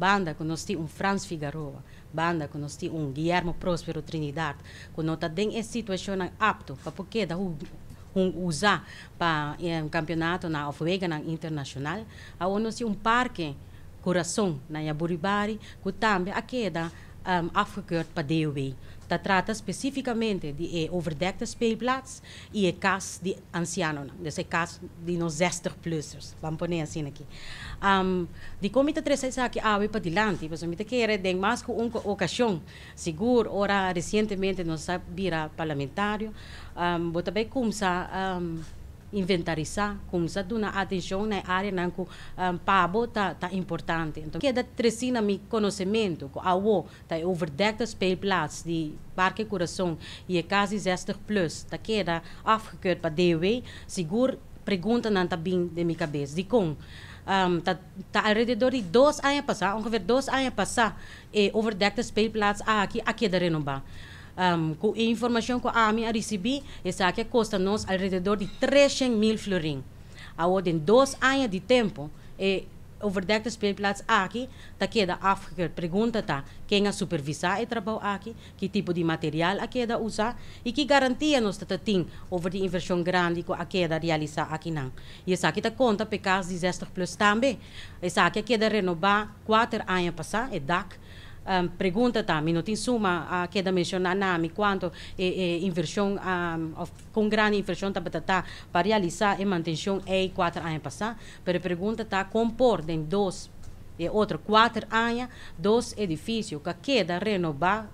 Banda ku nos tin un Frans Figaroa, banda ku nos tin un Guillermo Prospero Trinidad, ku no ta den e situashonnan apto pa por keda usa pa kampeonatonan òf weganan internashonal. Awor nos tin un parke Kurason na Yaburibari ku tambe a keda afgekeurd pa DOW. Ta trata spesífikamente di e overdekte speelplaats i e kas di ansianonan, dus e kas di nos zestigplussers, ban pone asina aki. Dikon mi ta trese esaki awe padilanti? Pasobra mi ta kere den mas ku un okashon, sigur ora resientemente nos a bira parlamentario, bo ta bai kumsa inventarisá, kumsa duna atenshon na e áreanan ku pa bo ta ta importante. Anto keda tresí na mi konosementu ku awo ta e overdekte speelplaats di Parke Kurason i e kas di zestigplus ta keda afgekeurd pa DOW, sigur preguntanan ta bin den mi kabes. Dikon? Ta ta alrededor di dos aña pasá, ongeveer dos aña pasá, e overdekte speelplaats aki a keda renobá. Ku e informashon ku ami a risibí, esaki a kosta nos alrededor di treshen mil florin. Awor den dos aña di tempu e overdekte speelplaats aki ta keda afgekeurd. Pregunta ta, ken a supervisá e trabou aki? Ki tipo di material a keda usá i ki garantia nos ta ta tin over di invershon grandi ku a keda realisá akinan? I esaki ta konta p'e kas di zestig plus tambe. Esaki a keda renobá kuater aña pasá, e dak. Pregunta ta, mi no tin suma a keda menshoná na mi kuantu e e invershon òf kon grandi e invershon tabata ta pa realisá e mantenshon ei kuater aña pasá. Pero e pregunta ta kon por den dos E otro kuater aña dos edifisio ku a keda renobá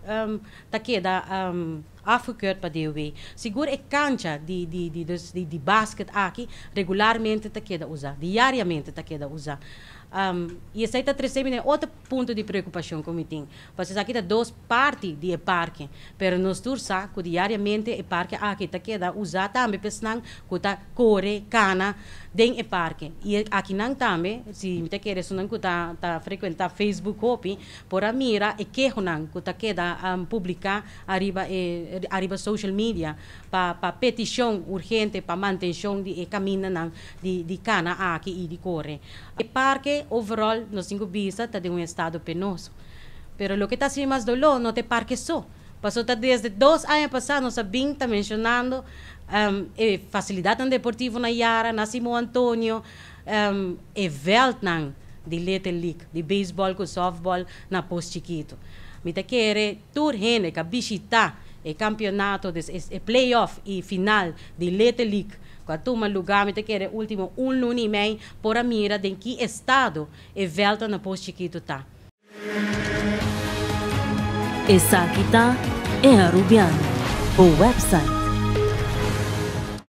ta keda afgekeurd pa DOW. Sigur e kancha di di di dus di di basket aki regularmente ta keda usá, diariamente ta keda usá. I esei ta trese mi na e otro punto di preokupashon ku mi tin. Pasobra esaki ta dos parti di e parke, pero nos tur sa ku diariamente e parke aki ta keda usá tambe pa esnan ku ta kore, kana den e parke. I akinan tambe, si mi ta kere esunnan ku ta ta frekuentá Facebook hopi, por a mira e kehonan ku ta keda publiká ariba e ariba social media pa pa petishon urgente pa mantenshon di e kamindanan di di kana aki i di kore. E parke overall nos tin ku bisa ta den un estado penoso. Pero loke ta hasi mi mas doló no ta e parke so, pasobra ta desde dos aña pasá nos a bin ta menshonando e fasilidatnan deportivo na Yara, na Simon Antonio, e vèltnan di Little League, di beisbòl ku sòftbòl na Pos Chikitu. Mi ta kere tur hende ku a bishitá e kampionato, des e play-off i final di Little League ku a tuma lugá mi ta kere último un luna i mei por a mira den ki estado e vèltnan na Pos Chikitu ta. Esaki ta E Arubiano, bo website.